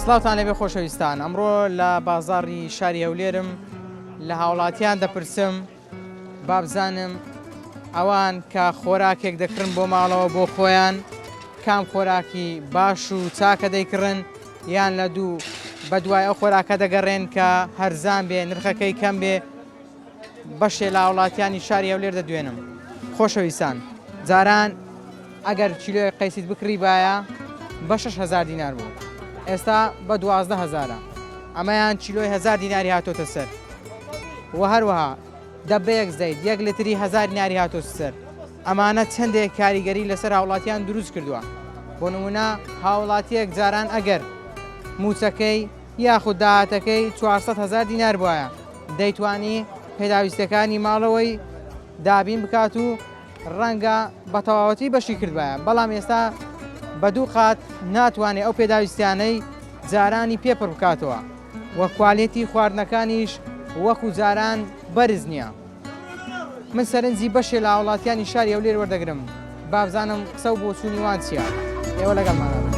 سڵاوتان لەبێ خۆشەویستان ئەمڕۆ لە بازاڕی شاری هەولێرم لە هاوڵاتیان دەپرسم بابزانم ئەوان کە خۆراکێک دەکڕن بۆ ماڵەوە بۆ خۆیان کام خۆراکی باش و چاکە دەیکڕن یان لە دوو بەدوای ئەو خۆراکە دەگەڕێن کە هەرزان بێ نرخەکەی کەم بێ بەشێ لە هاوڵاتیانی شاری هەولێر دەدوێنم. خۆشەویستان جاران ئەگەر کیلۆیەک قەیسیت بکڕیبایە بە 6000 دینار بوو ئێستا بە 12 هەزارە ئەمەیان کیلۆی هەزار دیناری هاتۆتە سەر و هەروەها دەبەیەک زەیت یەک لتری هەزار دیناری هاتۆتە سەر ئەمانە چەندێک کاریگەری لەسەر هاوڵاتیان دروست کردووە بۆ نمونە هاوڵاتیەک جاران ئەگەر موچەکەی یاخود داهاتەکەی 400 هەزار دینار بوایە دەیتوانی پێداویستیەکانی ماڵەوەی دابین بکات و ڕەنگە بە تەواوەتی بەشی کردبایە، بەڵام ئێستا بە دوو قات ناتوانێت ئەو پێداویستیانەی جارانی پێ پڕ بکاتەوە و کوالێتی خواردنەکانیش وەکو جاران بەرز نییە. من سەرنجی بەشێ لە هاوڵاتیانی شاری هەولێر وەردەگرم بابزانم قسە و بۆچوونی وان چییە ئێوە لەگەڵمانە بن.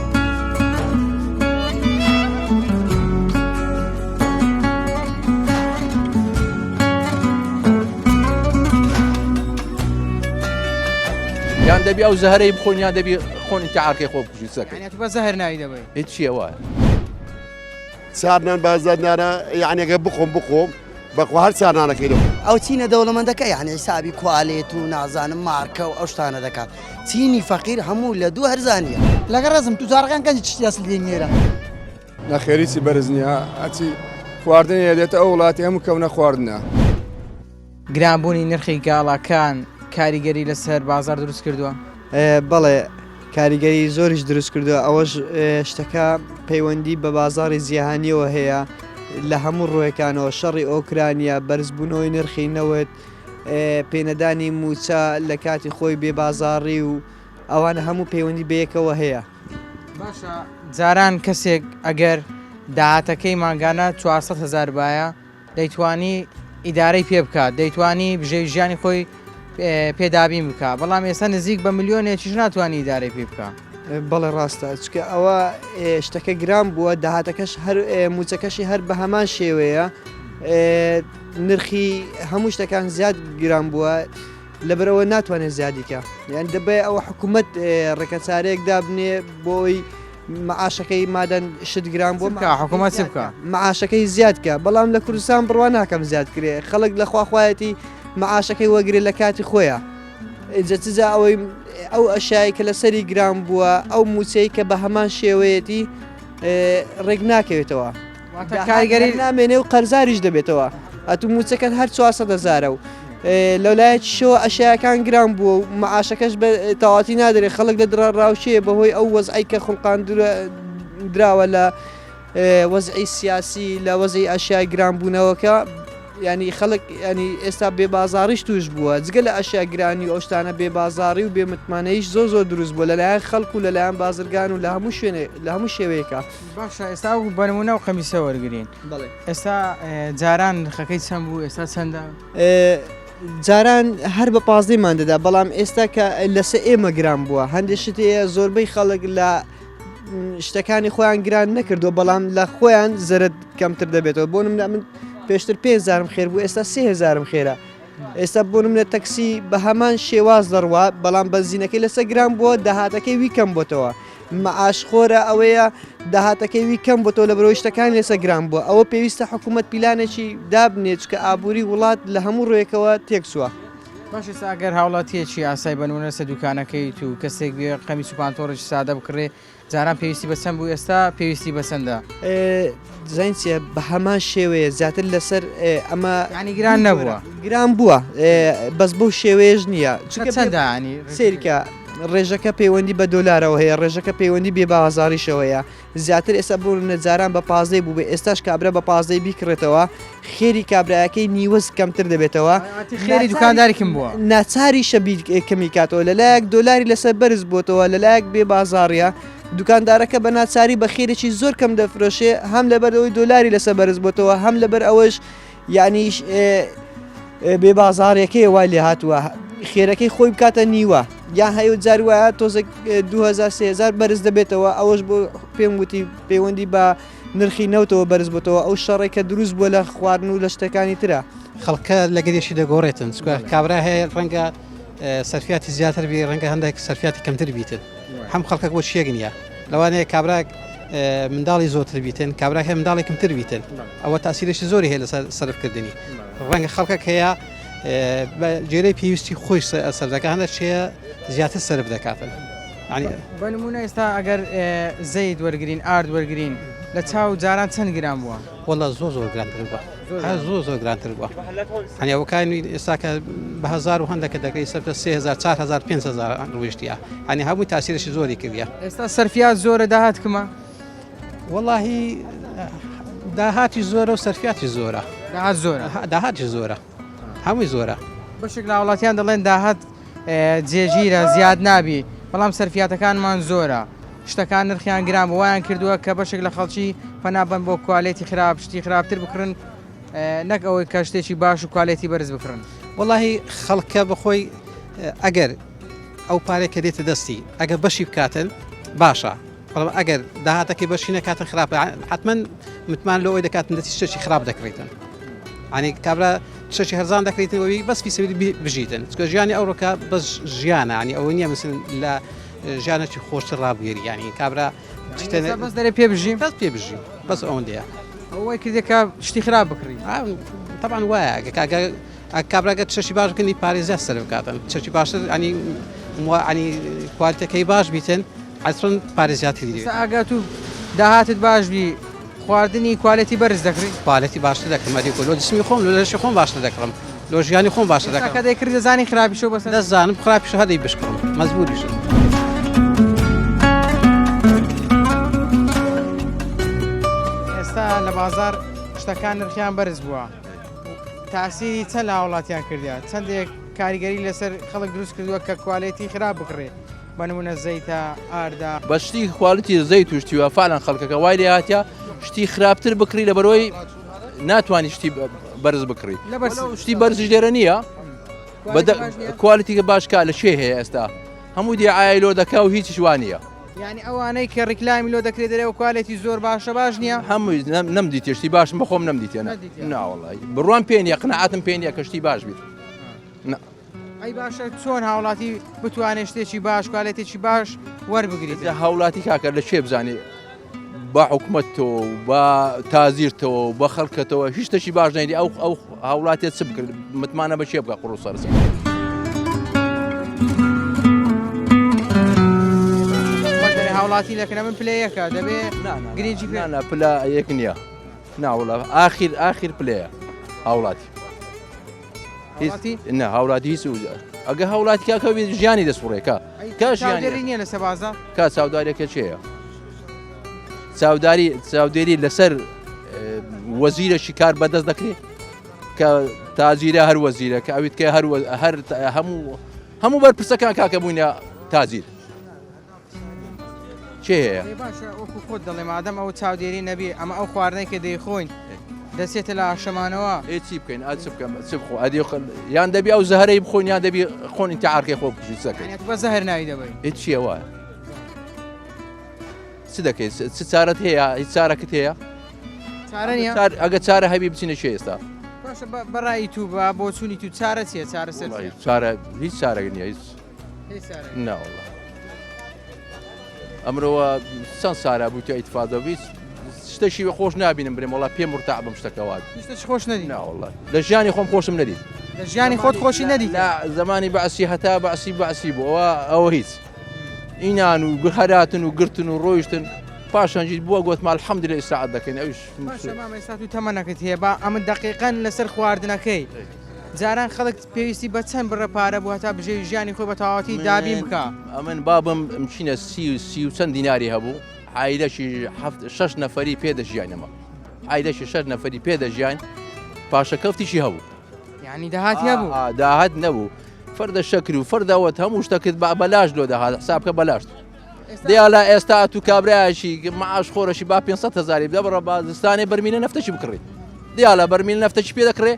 یان دەبی ئەو زەهرەی بخۆین یان دەبی خۆن ئینتیحارکەی خۆ بکوژی سەکەی یعنی بە زەهر ناوی دەبەی هیچ چییە وایە چارنان بازار نانە یعنی گە بخۆم بخۆم بەخوا هەر چارنانەکەی دەخۆم. ئەو چینە دەوڵەمەندەکە یعنی حیسابی کوالێت و نازانم مارکە و ئەو شتانە دەکات چینی فەقیر هەموو لە دوو هەرزانیە. لەگەڵ ڕێزم توجارەکان گەنج چشتی ئەسل دێن ئێرە. نەخێر هیچی بەرز نییە هەرچی خواردنێ دێتە ئەو وڵاتی هەموو کەونە خواردنە. گرانبوونی نرخی گاڵاکان کاریگەری لەسەر بازاڕ دروست کردووە؟ بەڵێ کاریگەری زۆریش دروست کردووە ئەوەش شتەکە پەیوەندی بە بازاری جیهانیەوە هەیە لە هەموو ڕوویەکانەوە شەڕی ئۆکرانیا بەرزبوونەوەی نرخی نەوت پێنەدانی موچە لە کاتی خۆی بێ بازاڕی و ئەوانە هەموو پەیوەندی بەیەکەوە هەیە. باشە جاران کەسێک ئەگەر داهاتەکەی مانگانە 400 هەزار بایە دەیتوانی ئیدارەی پێ بکات دەیتوانی بژێوی ژیانی خۆی پێ دابین بکا بەڵام ئێستا نزیک بە ملیۆنێکیش ناتوانانی ئیدارەی پێ بکا. بەڵێ ڕاستە چکە ئەوە شتەکە گران بووە داهاتەکەش هەر موچەکەشی هەر بە هەمان شێوەیە نرخی هەموو شتەکان زیاد گران بووە لەبەرەوە ناتوانێت زیادیکە یان دەبێ ئەوە حکوومەت ڕێکەچارەیەک دابنێ بۆی معاشەکەی مادەن شت گران بووە بکە حکوومەت چ بکە معاشەکەی زیاد کە بەڵام لە کوردستان بڕوا ناکەم زیاد کرێ خەڵک لە خواخوایەتی معاشەکەی وەگرێ لە کاتی خۆیە ئینجا چجا ئەوەی ئەو ئەشای کە لەسەری گران بووە ئەو موچەی کە بە هەمان شێوەیەتی ڕێک ناکەوێتەوە کاریگەری نامێنێ و قەرزاریش دەبێتەوە ئەتو موچەکەت هەر 400 هەزارە و لەلایەکیشەوە ئەشیاکان گران بووە و معاشەکەش بە تەواتی نادرێت خەڵک لە دڕا ڕاوچەیە بەهۆی ئەو وەزعی کە خوڵقان دراوە لە وەزعی سیاسی لە وەزعی ئەشیای گران بوونەوەکە ینی خەڵک ینی ئێستا بێ بازاڕیش توش بووە جگە لە ئەشیا گرانی و ئەوشتانە بێ بازاڕی و بێ متمانەیش زۆر زۆر دروست بووە لەلایەن خەڵک و لەلایەن بازرگان و لە هەموو شوێنێ لە هەموو شێوەیەکە. باشە ئێستا بە نمونە و قەمیسە وەرگین ئێستا جاران نرخەکەی چەند بوو ئێستا چەندە؟ جاران هەر بە پازدەی مان دەدا بەڵام ئێستا کە لەسە ئێمە گران بووە هەندێک شت هەیە زۆربەی خەڵک لە شتەکانی خۆیان گران نەکردووە بەڵام لە خۆیان زەرد کەمتر دەبێتەوە بۆ منە من پێشتر پێزارم خێر بوو ئێستا سهزارم خێرە ئێستا بۆ منە تەکسی بە هەمان شێواز دەڕوا بەڵام بەنزینەکەی لەسە گران بووە داهاتەکەی وی کەم بۆتەوە مەعاش خۆرە ئەوەیە داهاتەکەی وی کەم بۆتەوە لە بەرەوەی شتەکانی لەسەر گران بووە ئەوە پێویستە حکوومەت پیلانێکی دابنێت چکە ئابووری وڵات لە هەموو ڕوویەکەوە تێکچووە. باش ئێستا ئەگەر هاوڵاتیەکی ئاسای بە نمونە لەسەر دوکانەکەیت و کەسێک بێ قەمیس و پانتۆڵێکی سادە بکڕێ جاران پێویستی بە چەند بوو ئێستا پێویستی بە چەندە؟ زین چیە بە هەمان شێوەیە زیاتر لەسەر ئەمە ینی گران نەبووە گران بووە بەس بەو شێوەیەش نییە چونکە چەندە ینی سێرکە ڕێژەکە پەیوەندی بە دۆلارەوە هەیە ڕێژەکە پەیوەندی بێ بازاڕیشەوەیە زیاتر ئێستا بۆ نمونە جاران بە پازدەی بوو بێ ئێستاش کابرا بە پازدەی بیکڕێتەوە خێری کابرایەکەی نیوەز کەمتر دەبێتەوە خێری دوکاندارێکم بووە ناچاریشە بی کەمی کاتەوە لەلایەک دۆلاری لەسەر بەرز بۆتەوە لەلایەک بێ بازاڕیە دوکاندارەکە بە ناچاری بە خێرێکی زۆر کەم دەفرۆشێ هەم لەبەر ئەوەی دۆلاری لەسەر بەرز بۆتەوە هەم لەبەر ئەوەش یانیش بێ بازاڕیەکەی وای لێ هاتووە خێرەکەی خۆی بکاتە نیوە یان هەیە و جار وایە تۆزێک 2000 بەرز دەبێتەوە ئەوەش بۆ پێم وتی پەیوەندی بە نرخی نەوتەوە بەرز بۆتەوە ئەو شەڕێک کە دروست بووە لە خواردن و لە شتەکانی ترە. خەڵکە لەگەریشی دەگۆڕێتن چکە کابرا هەیە ڕەنگە سەرفیاتی زیاتر بی ڕەنگە هەندێک سەرفیاتی کەمتر بیتن هەم خەڵکەک بۆ چیەک نییە لەوانەیە کابرا منداڵی زۆرتر بیتن کابرا هەیە منداڵی کەمتر بیتن ئەوە تاسیرێکی زۆری هەیە لەسەر سەرفکردنی ڕەنگە خەڵکەک هەیە بە جێرەی پێویستی خۆی سەر دەکات هەندێک هەیە زیاتر سەرف دەکاتن بە نمونە ئێستا ئەگەر زەیت وەرگین ئارد وەرگین لە چاو جاران چەند گران بووە؟ وەڵا زۆر زۆر گرانتر بووە زۆر زۆر گرانتر بووە هەنی ئەوکانی ئێستا کە بە هزار و هەندێکە دەکەی سەر 3000 4000 5000 ڕۆیشتە هەنی هەمووی تاسیرشی زۆری کردە ئێستا سەرفیات زۆرە داهات کمە وەڵاهی داهاتی زۆرە و سەرفیاتی زۆرە داهات زۆرە داهاتی زۆرە هەمووی زۆرە. بەشێک لە هاوڵاتیان دەڵێن داهات جێگیرە زیاد نابی بەڵام سەرفیاتەکانمان زۆرە شتەکان نرخیان گران بوو وایان کردووە کە بەشێک لە خەڵکی پەنا بەن بۆ کوالێتی خراپ شتی خراپتر بکڕن نەک ئەوەی کە شتێکی باش و کوالێتی بەرز بکڕن. وەڵاهی خەڵکە بەخۆی ئەگەر ئەو پارەی کە دێتە دەستی ئەگەر بەشی بکاتن باشە بەڵام ئەگەر داهاتەکەی بەشی نەکاتن خراپە حتمما متمان لەوەی دەکاتن دەستی شتێکی خراپ دەکڕیتن ئەنی کابرا شتێکی هەرزان دەکریتن ئەوی بەس فی سەبیل بژیتن چکە ژیانی ئەوڕۆکە بەس ژیانە ینی ئەوە نییە مثل لە ژیانێکی خۆشتر ڕابگیری ینی کابرا بەس دەرێ پێ بژیم بەس پێ بژیم بەس ئەوەندەیە ئەوەی کردێکە شتی خراپ بکڕی طبعا وایە کاکە کابرا گەر چەکی باش بکەنی پارەی زیاد سەرف بکاتن چەکی باشتر ئەنی ئەنی کوالتەکەی باش بیتن ئەسڵەن پارەی زیاتری دەوێت. ئێستا ئەگەر تو داهاتت باش بی خواردنی کوالێتی بەرز دەکڕی؟ کوالێتی باشتر دەکڕم ئەدی لۆ جسمی خۆم لۆ لەشی خۆم باشتر دەکڕم لۆ ژیانی خۆم باشتر ئێستا دەکڕم. کە دەیکڕی دەزانی خراپیشە و بەسەر دەزانم خراپیشە هەر دەی بشکڕم مەجبوریشم. ئێستا لە بازاڕ شتەکان نرخیان بەرز بووە. تاسیری چەند لە هاوڵاتیان کردە چەندێک کاریگەری لەسەر خەڵک دروست کردووە کە کوالێتی خراپ بکڕێ بە نمونە زەیتە ئاردا. بە شتی quality زەیت و شتی وا فعلا خەڵکەکە وای لێ هاتیە شتی خراپتر بکڕی لەبەرەوەی ناتوانانی شتی بەرز بکڕی لەبەر شتی بەرزش لێرە نییە quality کە باش کا لە شێ هەیە ئێستا هەموو دیعای لۆ دەکا و هیچیش وانە. یانی ئەوانەی کە ڕیکلامی لۆ دەکرێت دەرێ و quality زۆر باشە باش نییە؟ هەمووی نەمدیتێ شتی باشم بەخۆم نەمدیتێ ناوەڵی بڕوام پێ نیە قناعاتم پێ نیە کە شتی باش بیت. ئەی باشە چۆن هاوڵاتی بتوانێت شتێکی باش کوالێتێکی باش وەربگریت؟ هاوڵاتی کاکە لە چێ بزانێ بە حکومەتەوە و بە تازیرتەوە و بە خەڵکەتەوە هیچ شتێکی باش نەیدی ئەو ئەو هاوڵاتیە چ بکرد متمانە بە چێ بکە قوڕ و سەرز. هاوڵاتی لەکنە من پلە یەکە دەبێ گرنگی پێ نا پلە یەک نییە ناوڵە ئاخیر ئاخیر پلەیە هاوڵاتی نا هاوڵاتی هیچ ئەگە هاوڵاتی کاکە ژیانی دەسوڕێکە کە ژیانی نییە لەسەر بازاڕ کا چاودارێکە چێە چاوداری چاودێری لەسەر وەزیرەکی کار بەدەست دەکرێت کە تاجیرە هەر وەزیرە کە ئەویت کە هەر هەر هەموو هەموو بەرپرسەکان کاکە بووینە تاجیر چێ هەیە باشە وەکو خۆت دەڵێ مادەم ئەو چاودێری نەبی ئەمە ئەو خواردنەی کە دەیخۆین دەچێتە لە ئاشەمانەوە ئێ چی بکەین ئا چ بکەم چ بخۆ ئەدی یان دەبی ئەو زەهرەی بخۆین یان دەبی خۆن ئینتیحارکەی خۆ بکوژی چ دەکەین بە زەهر ناوی دەبەی ئێ چییە وایە چ دەکەیت چ چارەت هەیە هیچ چارەکت هەیە چارە نییە ئەگە چارە هەبی بچینە چێ ئێستا باشە بەڕای تو بە بۆچوونی تو چارە چییە چارەسەر چارە هیچ چارەک نییە هیچ ناوەڵا ئەمرەوە چەند سارا بوو تو ئیتفادە هیچ شتێکی خۆش نبینم برێم وڵا پێ مرتاع بم شتەکەوات خۆش نەدی ناوەڵا لە ژیانی خۆم خۆشم نەدیت لە ژیانی خۆت خۆشی نەدی لە زمانی بەعسی هەتا بەعسی بەعسی بوو ئەوە هیچ ئینان و هەراتن و گرتن و ڕۆیشتن پاشانجیت بووە گوتمان الحمدلله ئیسراعەت دەکەین ئەویش باشە مامە ئێستا تو تەمەنەکەت هەیە با ئەمن دەقیقەن لەسەر خواردنەکەی جاران خەڵک پێویستی بە چەند بڕە پارە بوو هەتا بژێوی ژیانی خۆی بە تەواوەتی دابین بکا؟ ئەمن بابم مچینە سی و سی و چەند دیناری هەبوو عایلەشی حەفت شەش نەفەری پێ دەژیاینەمە عایلەشی شەش نەفەری پێ دەژیاین پاشەکەفتیشی هەبوو یعنی داهاتی هەبوو داهات نەبوو فەردە شەکر و فەردەوەت هەموو شتەکرد بە بەلاش لۆ دەهات حسابکە بەلاش دیالە ئێستا تو کابرایەکی معاش خۆرەشی با 500 هزاری بدە بڕە بازستانێ بەرمینە نەفتەشی بکڕی دیالە بەرمیل نەفتەشی پێ دەکڕێ.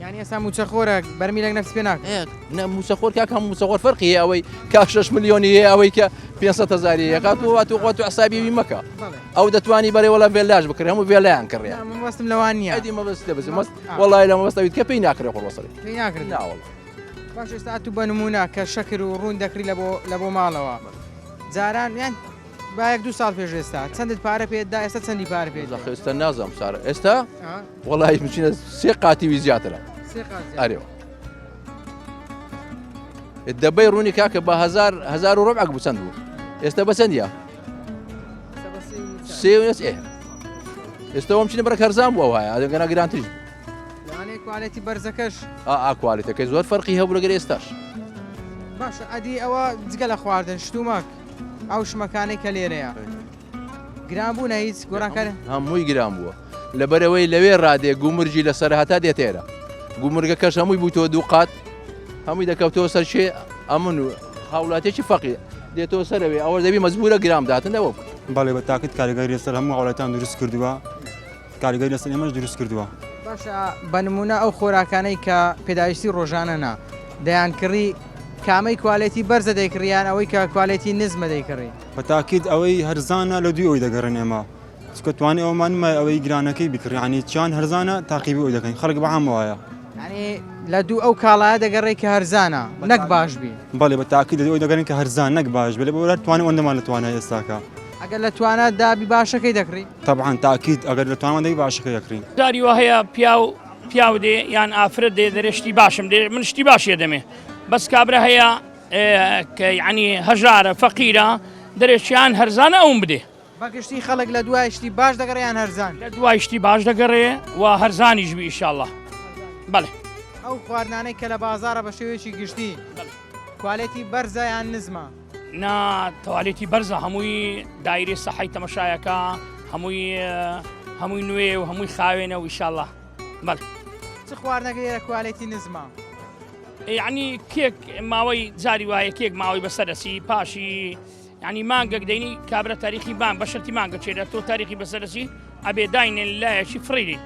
یانی ئێستا مووچەخۆرە بەرمیلێک نەفت پێ ناکرێت. نە مووچەخۆر کاک هەموو مووچەخۆر فەرقی هەیە ئەوەی کا 6 ملیۆنی هەیە ئەوەی کە 500 هەزاری هەیە کات و وات و خۆت و حسابی وی مەکە ئەو دەتوانی بەرێ وەڵا ڤێلاش بکڕێ هەموو ڤێلایان کڕێ مەبەستم لەوان نییە ئەدی مەبەست لە بزم مەست وەڵای لە مەبەست ئەویت کە پێی ناکرێ خۆ بەسەری پێی ناکرێت نا وەڵا باش ئێستا ئەتوو بە نموونە کە شەکر و ڕوون دەکڕی لە بۆ لە بۆ ماڵەوە جاران یان با یەک دوو ساڵ پێش ئێستا چەندت پارە پێت دا ئێستا چەندی پارە پێت دەی؟ ئێستا نازانم سارە ئێستا وەڵی بچینە سێ قاتی وی زیاترە ئەرێەوە دەبەی ڕوونی کاکە بە هزار هزار و ڕبعک بچەند بوو ئێستا بەچەندە سێ ئێ ئێستا وەم چینە بڕە هەرزان بوو وایە ئەگەنا گرانتریش کوالێتی بەرزەکەش ئا کوالێتەکەی زۆر فەرقی هەبوو لەگەر ئێستاش باشە ئەدی ئەوە جگە لە خواردن شتومەک ئەو شمەکانەی کە لێرەیە گران بوونە هیچ گۆڕانکاری هەمووی گران بووە لەبەرەوەی لەوێ ڕادێ گومرگی لەسەر هەتا دێتێرە گومرگەکەش هەمووی بووتەوە دوو قات هەمووی دەکەوتەوە سەر شێ ئەمن و هاوڵاتێکی فەقیر دێتەوە سەرەوەی ئەوە دەبی مەجبورە گرام داتن ئەوە بکە. بەڵێ بە تاکید کاریگەری لەسەر هەموو هاوڵاتیان دروست کردووە کاریگەری لەسەر ئێمەش دروست کردووە. باشە بە نموونە ئەو خۆراکانەی کە پێداویستی ڕۆژانەنە دەیانکڕی کامەی کوالێتی بەرزە دەیکڕی یان ئەوەی کە کوالێتی نزمە دەیکڕی؟ بە تاکید ئەوەی هەرزانە لە دوی ئەوی دەگەڕێن ئێمە چونکە توانای ئەوەمان نەمایە ئەوەی گرانەکەی بکڕین یانی چیان هەرزانە تاقیبی ئەوی دەکەین خەڵک بە عام وایە. یانی لە دوو ئەو کاڵایە دەگەڕێی کە هەرزانە نەک باش بی. بەڵێ بە تاکید لە دوو ئەوی دەگەڕێین کە هەرزان نەک باش بێ لەبەر ئەوەی توانای ئەوەندەمان لە توانای ئێستاکە. ئەگەر لە توانات دابی باشەکەی دەکڕی؟ تەبعەن تاکید ئەگەر لە توانمان دابی باشەکەی دەکڕین. جاری وا هەیە پیاو پیاو دێ یان ئافرەت دێ دەرێ شتی باشم دێ من شتی باشێ دەمێ بەس کابرا هەیە کە یعنی هەژارە فەقیرە دەرێ چیان هەرزانە ئەوم بدێ. بەگشتی خەڵک لە دوای شتی باش دەگەڕێ یان هەرزان؟ لە دوای شتی باش دەگەڕێ و هەرزانیش بی ئیشاڵڵا بەڵێ. ئەو خواردنانەی کە لە بازاڕە بە شێوەیەکی گشتی کوالێتی بەرزە یان نزمە؟ نا تەوالێتی بەرزە هەمووی دایرەی سەحەی تەمەشایەکە هەمووی هەمووی نوێ و هەمووی خاوێنە و ئیشاڵڵا بەڵێ. چ خواردنەک لێرە کوالێتی نزمە؟ یعنی کێک ماوەی جاری وایە کێک ماوەی بەسەرەسی پاشی یعنی مانگەک دەینی کابرا تاریخی بان بە شەرتی مانگە چێرە تۆ تاریخی بەسەرەسی ئەبێ داینێن لایەکی فڕیری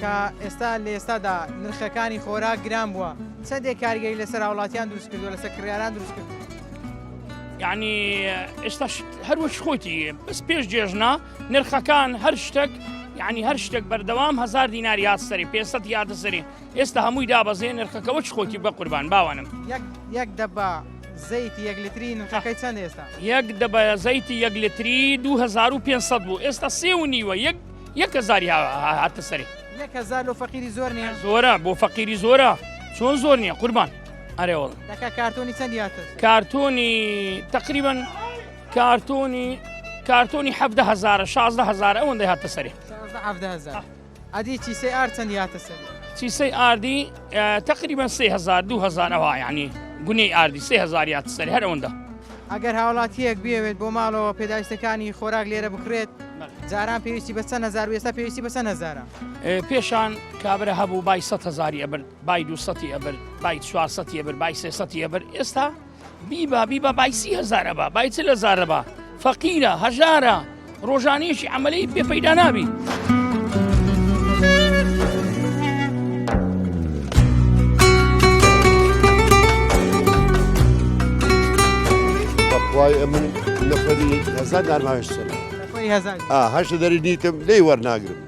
کە ئێستا لە ئێستادا نرخەکانی خۆراک گران بووە چەندێک کاریگەری لەسەر هاوڵاتیان دروست کردووە لەسەر کڕیاران دروست کرد یعنی ئێستا هەروەش خۆیتی بەس پێش جێژنا نرخەکان هەر شتێک یعنی هەر شتێک بەردەوام هزار دینار یاد سەری 500 یادە سەری ئێستا هەمووی دابەزێ نرخەکە وەچ خۆتی بە قوربان باوانم یەک یەک دەبا زەیتی یەک لتری نرخەکەی چەند ئێستا؟ یەک دەبە زەیتی یەک لتری 2500 بوو ئێستا سێ و نیوە یەک یەک هەزاری هاتە سەری یەک هەزار لۆ فەقیری زۆر نییە؟ زۆرە بۆ فەقیری زۆرە چۆن زۆر نییە قوربان ئەرێ وەڵا دەکا کارتۆنی چەندی هاتە سەر؟ کارتۆنی تقریبا کارتۆنی کارتۆنی حەڤدە هەزارە 16 هەزار ئەوەندەی هاتە سەری 16 حەڤدە هەزار ئەدی کیسەی ئارد چەندی هاتە سەری؟ کیسەی ئاردی تقریبا 3000 2000 ئەوها یعنی گونەی ئاردی 3000 هاتە سەری هەر ئەوەندە. ئەگەر هاوڵاتییەک بیەوێت بۆ ماڵەوە پێداویستەکانی خۆراک لێرە بکڕێت جاران پێویستی بە چەند هەزار و ئێستا پێویستی بە چەند هەزارە؟ پێشان کابرا هەبوو بای 100 هەزاری ئەبرد بای 200 ئەبرد بای 400 ئەبرد بای 300 ئەبرد ئێستا بیبا بیبا بای 30 هەزار ئەبا بای 40 هەزار ئەبا فەقیرە هەژارە ڕۆژانەیەکی عەمەلەی پێ پەیدا نابی. بەخوای ئەمن نەفەری هەزار دارم هەشت سەر نەفەری هەزار ئا هەشت دەری نیتم لێی وەرناگرم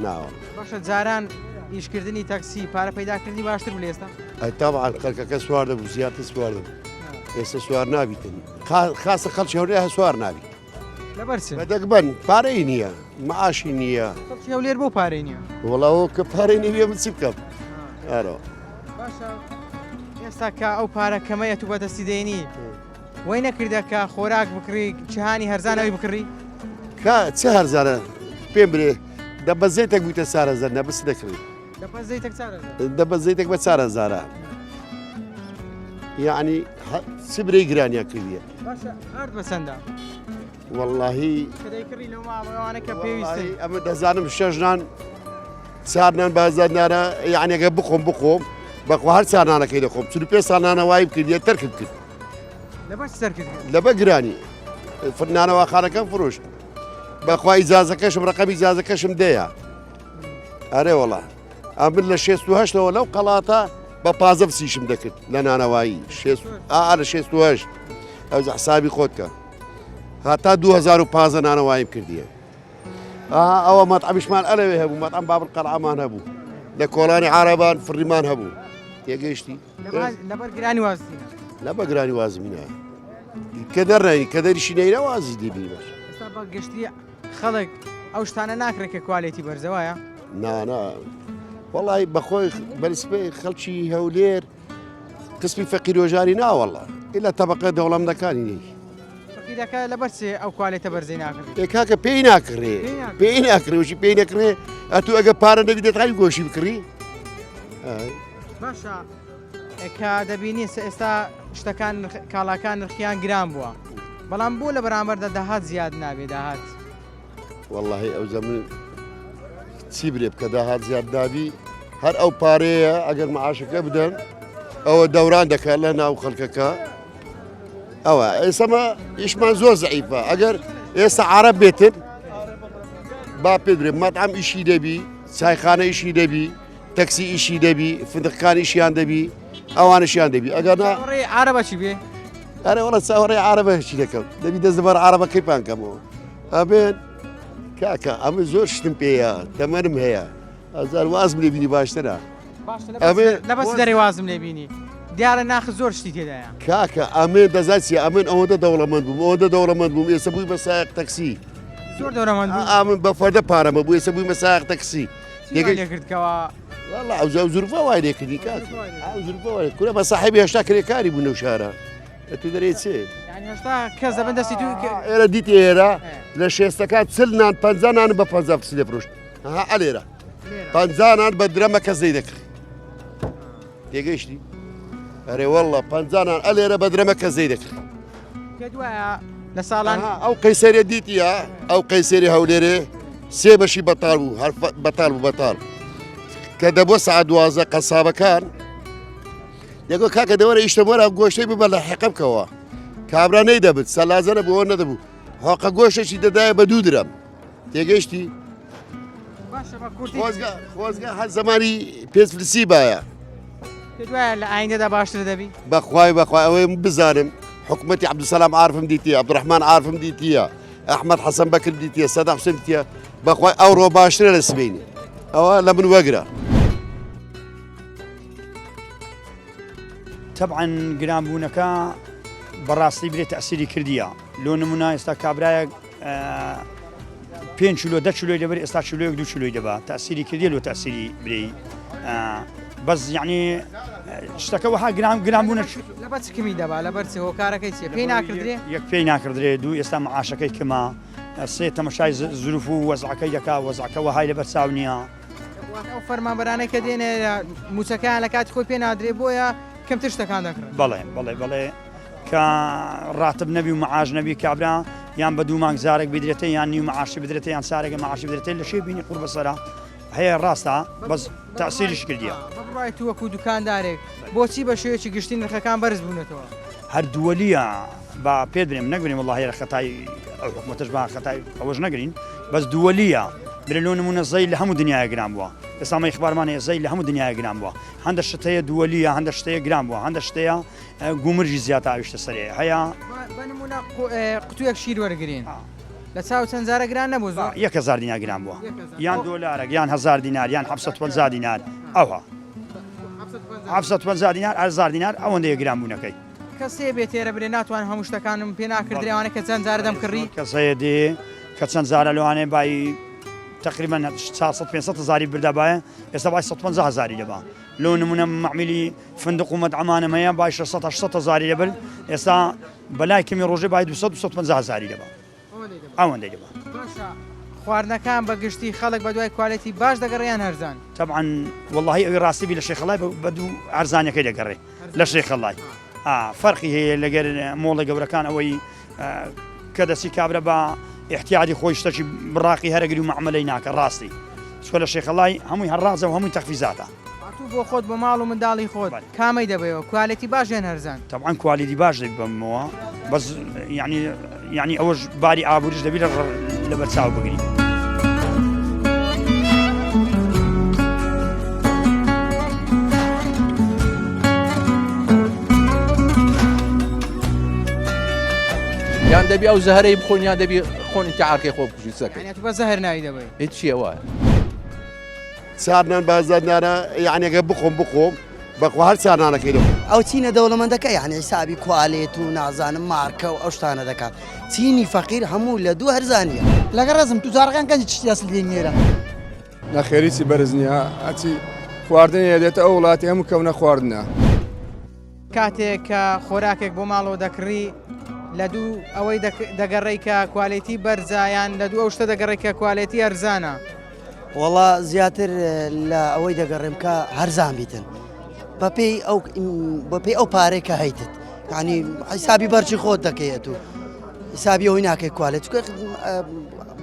ناوە باشە جاران ئیشکردنی تەکسی پارە پەیداکردنی باشتر بوو لە ئێستا ئەی تەبعەن خەڵکەکە سوار دەبوو زیاتر سوار دەبوو ئێستا سوار نابیتن خاصە خەڵکی هەولێر هەر سوار نابی. لەبەر چ؟ بە دەگبەن پارەی نییە معاشی نییە. خەڵکی هەولێر بۆ پارەی نییە؟ وەڵا ئەوە کە پارەی نییە من چی بکەم؟ ئارۆ. باشە ئێستا کە ئەو پارە کەمەیە تو بەدەستی دێنی وەی نەکردە کە خۆراک بکڕی چهانی هەرزانەوەی بکڕی؟ کا چ هەرزانە پێم برێ دە بە زەیتێک بوویتە سارەزەر نە بس دەکڕی. دەبە زەیتێک چارەزار. دەبە زەیتێک بە چارەزارە. یعنی چ برەی گرانیان کردیە. باشە ئارد بە چەندە؟ وەڵاهی کە دەیکڕی لەو ماڵەوانە کە پێویستن. ئەمە دەزانم شەش نان چار نان بە هەزار نانە یعنی ئەگەر بخۆم بخۆم بەخوا هەر چار نانەکەی دەخۆم 45 ساڵ نانەوایی بکردیە تەرکم کرد. لەبەر چ تەرکت کرد؟ لەبەر گرانی نانەواخانەکەم فرۆشت بەخوا ئیجازەکەشم ڕقەمی ئیجازەکەشم دەیە. ئەرێ وەڵا. ئەمن لە 68ەوە لەو قەڵاتە بە پازە فسیشم دەکرد لە نانەوایی ئا لە 68 ئەو حسابی خۆت کە هەتا 2015 نانەواییم کردیە ئەوە مەتعەمیشمان ئەلەوێ هەبوو مەتعەم بابل قەلعەمان هەبوو لە کۆڵانی عربان فڕیمان هەبوو تێگەیشتی لەبەر گرانی وازی لە بە گرانی وازمینە کە دەڕێنی کە دەریشی نەیرە وازی دێبی باش ئێستا بە گشتی خەڵک ئەو شتانە ناکرێت کە کوالێتی بەرزەوایە نانا وەڵی بەخۆی بەرسپێ خەڵکی هەولێر قسمی فەقیرۆژاری ناوەڵە ئلە تەبقە دەوڵەمدەکانی نی فەقیرەکە لەبەر چێ ئەو کوالێتە بەرزەی ناکڕێ؟ ئێ کاکە پێی ناکڕێ پێی ناکڕێ وشی پێی نەکڕێ ئەتوو ئەگە پارە نەبی دەتوانی گۆشی بکڕی باشە کە دەبینی ئێستا شتەکان کاڵاکان نرخیان گران بووە بەڵام بۆ لە بەرامبەردا داهات زیاد نابێ داهات واللهی ئەو زەمن چی برێ بکە داهات زیاد نابی هەر ئەو پارەیە ئەگەر معاشەکە بدەن ئەوە دەوران دەکات لە ناو خەڵکەکە ئەوە ئێسەمە ئیشمان زۆر زعیفە ئەگەر ئێستا عرب بێتن با پێ برێ مەطعم ئیشی دەبی چایخانە ئیشی دەبی تەکسی ئیشی دەبی فندقەکان ئیشیان دەبی ئەوانشیان دەبی ئەگەر نا عربە چی بێ ئەرێ وەڵا چاوەڕێ عربە چی دەکەم دەبی دەست لەبەر عربەکەی پان کەمەوە ئەبێت کاکە ئەمە زۆر شتم پێیە تەمەنم هەیە ئەزار وازم لێ بینی باشترە لەبەس دەرێ وازم لێ بینی دیارە ناخ زۆر شتی تێدایە کاکە ئەمێ دەزای چی ئەمن ئەوەندە دەوڵەمەند بووم ئەوەندە دەوڵەمەند بووم ئێستا بووی بە سایەق تەکسی زۆر دەوڵەمەند بوو ئامن بە فەردە پارەمە بوو ئێستا بووی بە سایەق تەکسی لێکردکەوە والله ئەو ئەو زورفە وای لێکردی کاک ئەو زورفە وای کورە بە ساحێبی هێشتا کرێکاری بوو لەو شارە تو دەرێ چێ یعنی هێشتا کەس دەبن دەستی تو ئێرە دیتی ئێرە لە شێستەکان چل نان پ نان بە پ فسی دەفرۆشت ها ئەلێرە پەنجا نان بە درەمە کەس نەی دەکڕی تێگەیشتی ئەرێ والله پەنجا نان ئەلێرە بە درەمە کەس نەی دەکڕی پێت وایە لە ساڵان ئەو قەیسەرێ دیتیە ئەو قەیسەری هەولێرێ سێ بەشی بەتاڵ بوو هەر بەتاڵ بوو بەتاڵ کە دەبووە سعات دوازە قەسابەکان دەگۆ کاکە دەوەرە ئیشتە بۆرە گۆشتەی ببە لە حقە بکەوە کابرا نەی دەبت سەلازە نەبوو نەدەبوو هۆقە گۆشتێکی دەدایە بە دوو درەم تێگەیشتی خۆزگە خۆزگە هەر زمانی پێنج فلسی باە دوایە لە ئایندەدا باشتر دەبی بەخوای بەخوای ئەوەی بزانم حکوومەتتی عبدسەلام عرفم دیتیە عبدڕحمان عرفم دیتیە ئەحمد حەسەن بەکر دیتیە سەدا حوسێن دیتیە بەخوای ئەوڕۆ باشترە لە سبینی ئەوە لە من وەگرە. تەبعەن گرانبوونەکە بەڕاستی برێ تەسیری کردیە لۆ نمونە ئێستا کابرایەک پێ کیلۆ دە کیلۆی دەبەر ئێستا کیلۆیەک دوو کیلۆی دەبا تەسیری کردیە لۆ تەسیری برێی بەس یعنی شتەکە وەها گران گران بوونە لەبەر چ کمی دەبا لەبەر چ هۆکارەکەی چیە پێی ناکردرێ یەک پێی ناکردرێ دوو ئێستا معاشەکەی کەمە سێ تەمەشای زروف و وەزعەکەی دەکا وەزعەکە وەهای لەبەر چاو نییە ئەو فەرمانبەرانەی کە دێنێ موچەکەیان لە کاتی خۆی پێ نادرێ بۆیە کەمتر شتەکان دەکڕن. بەڵێ بەڵێ بەڵێ کە ڕاتب نەبی و معاش نەبی کابرا یان بە دوو مانگ جارێک بدرێتە یان نیو معاشی بدرێتە یان سارێکە معاشی بدرێتە لە شێ بینی قور بەسەرە هەیە ڕاستە بەس تاسیریش کردیە. بە بڕوای تو وەکو دوکاندارێک بۆچی بە شێوەیەکی گشتی نرخەکان بەرز بوونەتەوە؟ هەر دووەلیە با پێت برێم نەک برێم وەڵاهی هەر خەتای ئەو حکومەتەش با خەتای ئەوەش نەگرین بەس دووەلیە برێ لۆ نمونە زەی لە هەموو دنیاە گران بووە ئێستا مە ئیخبارمان هەیە زەی لە هەموو دنیاە گران بووە هەندە شت هەیە دووەلیە هەندە شت هەیە گران بووە هەندە شت هەیە گومرگی زیاتر ئاویشتە سەرێ هەیە بە نمونە قوتوویەک شیر وەرگرین لە چاو چەند جارە گران نەبوو زۆر 1000 دینار گران بووە یان دۆلارێک یان 1000 دینار یان 750 دینار ئەوها 750 دینار 1000 دینار ئەوەندەیە گران بوونەکەی کەس هەیە بێ تێرە برێ ناتوانم هەموو شتەکانم پێ ناکردرێ ئەوانەی کە چەند جارە دەمکڕی. کەس هەیە دێ کە چەند جارە لەوانەیە بای تقریبا 400 500 هزاری بردابایە ئێستا بای 150 هزاری دەبا لۆ نمونە مەعمیلی فندق و مەدعەمانم هەیە بای 600 800 هزاری دەبن ئێستا بەلای کەمی ڕۆژێ بای 200 250 هزاری دەبا ئەوەندەی دەبا. باشە خواردنەکان بە گشتی خەڵک بە دوای کوالێتی باش دەگەڕێ یان هەرزان؟ تەبعەن وەڵاهی ئەوی ڕاستی بی لە شێخەڵای بە دوو هەرزانەکەی دەگەڕێ لە شێخەڵای فەرقی هەیە لەگەر مۆڵە گەورەکان ئەوەی کە دەستی کابرا بە احتیادی خۆی شتەکی بڕاقی هەرەگری و معمەلەی ناکە ڕاستی چکە لە شێخەڵای هەمووی هەڕازە و هەمووی تەخفیزاتە. ئەتوو بۆ خۆت بۆ ماڵ و منداڵی خۆت کامەی دەبەیەوە کوالێتی باش یان هەرزان؟ تەبعەن کوالێتی باش دەبەمەوە بەس یعنی یعنی ئەوەش باری ئابووریش دەبی لەبەر چاو بگری. یان دەبی ئەو زەهرەی بخۆین یان دەبی خۆن ئینتیحارکەی خۆ بکوژین سەکەی. یانی ئەتوو بە زەهر ناوی دەبەی. هیچ چییە وایە. چارنان بازار نانە یعنی گە بخۆم بخۆم بەخوا هەر چارنانەکەی دەخۆم. ئەو چینە دەوڵەمەندەکە یعنی حیسابی کوالێت و نازانم مارکە و ئەو شتانە دەکات چینی فەقیر هەموو لە دوو هەرزانیە. لەگەڵ ڕێزم توجارەکان کەنجی چشتی ئەسل دێن ئێرە. نەخێر هیچی بەرز نییە هەرچی خواردن هەیە دێتە ئەو وڵاتی هەموو کەونە خواردنە. کاتێک کە خۆراکێک بۆ ماڵەوە دەکڕی لە دوو ئەوەی دەگەڕێی کە کوالێتی بەرزە یان لە دوو ئەو شتە دەگەڕێی کە کوالێتی هەرزانە؟ وەڵا زیاتر لە ئەوەی دەگەڕێم کە هەرزان بیتن بەپێی ئەو بەپێی ئەو پارەی کە هەیتت یعنی حیسابی بەرچی خۆت دەکەیت و حیسابی ئەوەی ناکەی کوالێت چونکە